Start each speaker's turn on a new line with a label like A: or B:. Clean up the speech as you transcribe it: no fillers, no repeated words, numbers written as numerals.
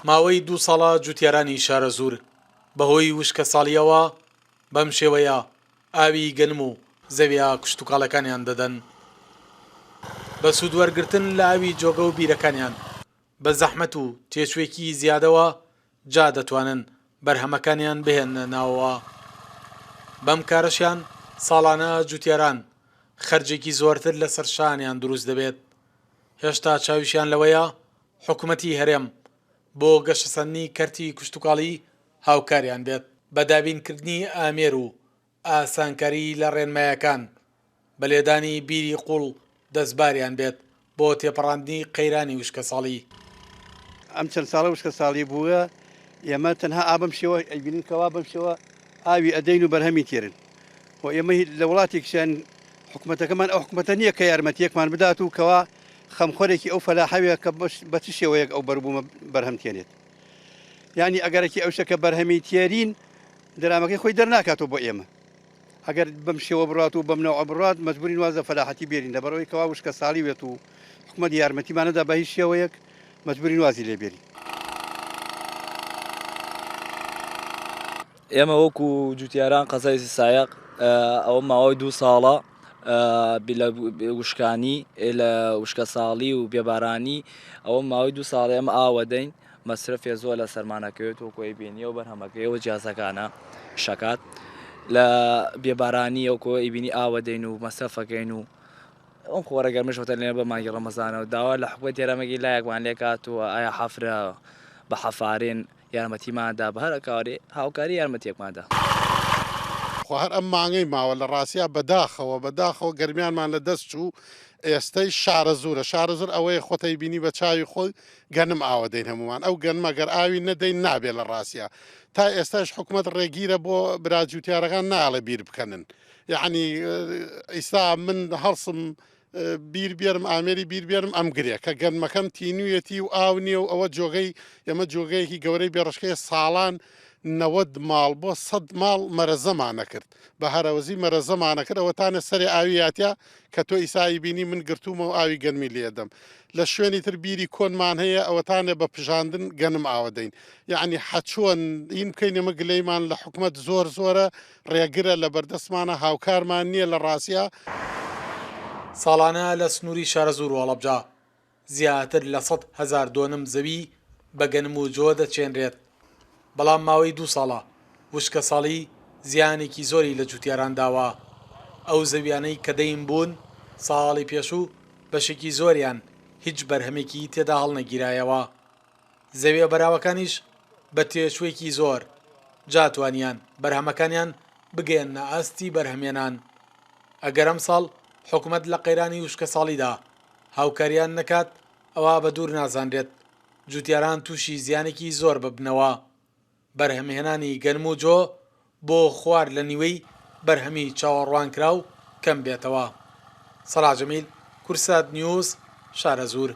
A: ماوەی دوو ساڵە جوتیارانی شارەزوور بەهۆی وشکەساڵییەوە بەم شێوەیە ئاوی گەنم و زەویە کشتوکاڵەکانیان دەدەن. بە سوودوەرگرتن لە ئاوی جۆگە و بیرەکانیان بە زەحمەت و تێچووێکی زیادەوە جا دەتوانن بەرهەمەکانیان بهێننە ناوەوە. بەم کارەشیان ساڵانە جوتیاران خەرجێکی زۆرتر لەسەر شانیان دروست دەبێت. هێشتا چاویشیان لەوەیە حکومەتی هەرێم بۆ گەشەسەندنی کەرتی کشتوکاڵی هاوکاریان بێت بە دابینکردنی ئامێر و ئاسانکاری لە ڕێنمایەکان بە لێدانی بیری قوڵ دەستباریان بێت بۆ تێپەڕاندنی قەیرانی وشکەساڵی.
B: ئەم چەند ساڵە وشکەساڵی بووە ئێمە تەنها ئا بەم شێوە ئەیبینین کەوا بەم شێوە ئاوی ئەدەین و بەرهەمی تێرن خۆ ئێمە لە وڵاتێکیشان حکومەتەکەمان ئەو حکومەتە نییە کە یارمەتیەکمان بدات و کەوا خەمخۆرێکی ئەو فەلاحەوێ کە بە چ شێوەیەک ئەو بەروبوومە بەرهەم تێنێت یعنی ئەگەرەکی ئەو شتە کە بەرهەمی تێرین درامەکەی خۆی دەرناکاتەوە بۆ ئێمە ئەگەر بەم شێوە بڕات و بەم نەوعە بڕات مەجبورین واز لە فەلاحەتی بێرین لەبەرئەوەی کەوا وشکە ساڵی وێت و حکومەت یارمەتیمان نەدا بە هیچ شێوەیەک مەجبورین وازی لێ بێرین.
C: ئێمە وەکو جوتیاران قەزای سایەق ئەوە ماوەی دوو ساڵە لە وشکانی لە وشکە ساڵی و بێبارانی ئەوە ماوەی دوو ساڵ ئێمە ئاوە دەین مەسرەفێ زۆر لە سەرمان ئەکەوێت وەکو ئەیبینی ئەو بەرهەمەکەی ئەو جیازەکانە شەکات لە بێبارانی وەکو ئەیبینی ئاوە دەین و مەسرەفەکەین و ئەم خۆرە گەرمەش وتە لێ بە مانگی ڕەمەزانەوە داوا لە حکومەتی هەرێمەکەی لایەکمان لێکات و ئایا حەفرە بە حەفارێن یارمەتیمان دا بە هەر کاری هاوکاری یارمەتیەکمان دا.
D: خۆ هەر ئەم مانگەی ماوە لە ڕاستیا بە داخەوە بە داخەوە گەرمیانمان لە دەست چوو ئێستەیش شارەزوورە شارەزوور ئەوەیە خۆت ئەیبینی بە چاوی خۆت گەنم ئاوە دەین هەموومان ئەو گەنمە گەر ئاوی نەدەین نابێ لە ڕاستیا تا ئێستاش حکومەت ڕێگیرە بۆ برا جوتیارەکان نایەڵێ بیر بکەنن یەعنی ئیستا من هەڵسم بیر بێرم ئامێری بیر بێرم ئەم گرێ کە گەنمەکەم تینویەتی و ئاو نییە و ئەوە جۆگەی ئێمە جۆگەیەکی گەورەی بێڕشکەیە ساڵان 90 ماڵ بۆ 100 ماڵ مەرەزەمانە کرد بە هەرەوەزی مەرەزەمانە کرد ئەوە تانە سەرێ ئاوی یاتیا کە تۆ ئیسایی بینی من گرتوومە و ئاوی گەنمی لێدەم لە شوێنی تر بیری کۆنمان هەیە ئەوەتانێ بە پژاندن گەنم ئاوە دەین یەعنی حەچۆن هین بکەین ئێمە گلەیمان لە حکومەت زۆر زۆرە ڕێگرە لە بەردەستمانە هاوکارمان نییە لە ڕاستیا.
A: ساڵانە لە سنووری شارەزوور و هەڵەبجە زیاتر لە 100,000 دۆنم زەوی بە گەنم و جۆ دەچێنرێت، بەڵام ماوەی دوو ساڵە وشکەساڵی زیانێکی زۆری لە جووتیاران داوە، ئەو زەویانەی کە دەیم بوون ساڵی پێشوو بەشێکی زۆریان هیچ بەرهەمێکی تێدا هەڵنەگیرایەوە، زەویە بەراوەکانیش بە تێچووێکی زۆر جا توانیان بەرهەمەکانیان بگەیەننە ئاستی بەرهەمێنان. ئەگەر ئەمساڵ حکومەت لە قەیرانی وشکەساڵیدا هاوکاریان نەکات ئەوا بە دوور نازانرێت جوتیاران تووشی زیانێکی زۆر ببنەوە. بەرهەمهێنانی گەنم و جۆ بۆ خوار لە نیوەی بەرهەمی چاوەڕوانکراو کەم بێتەوە. سەڵاح جەمیل، کوردسات نیوز، شارەزوور.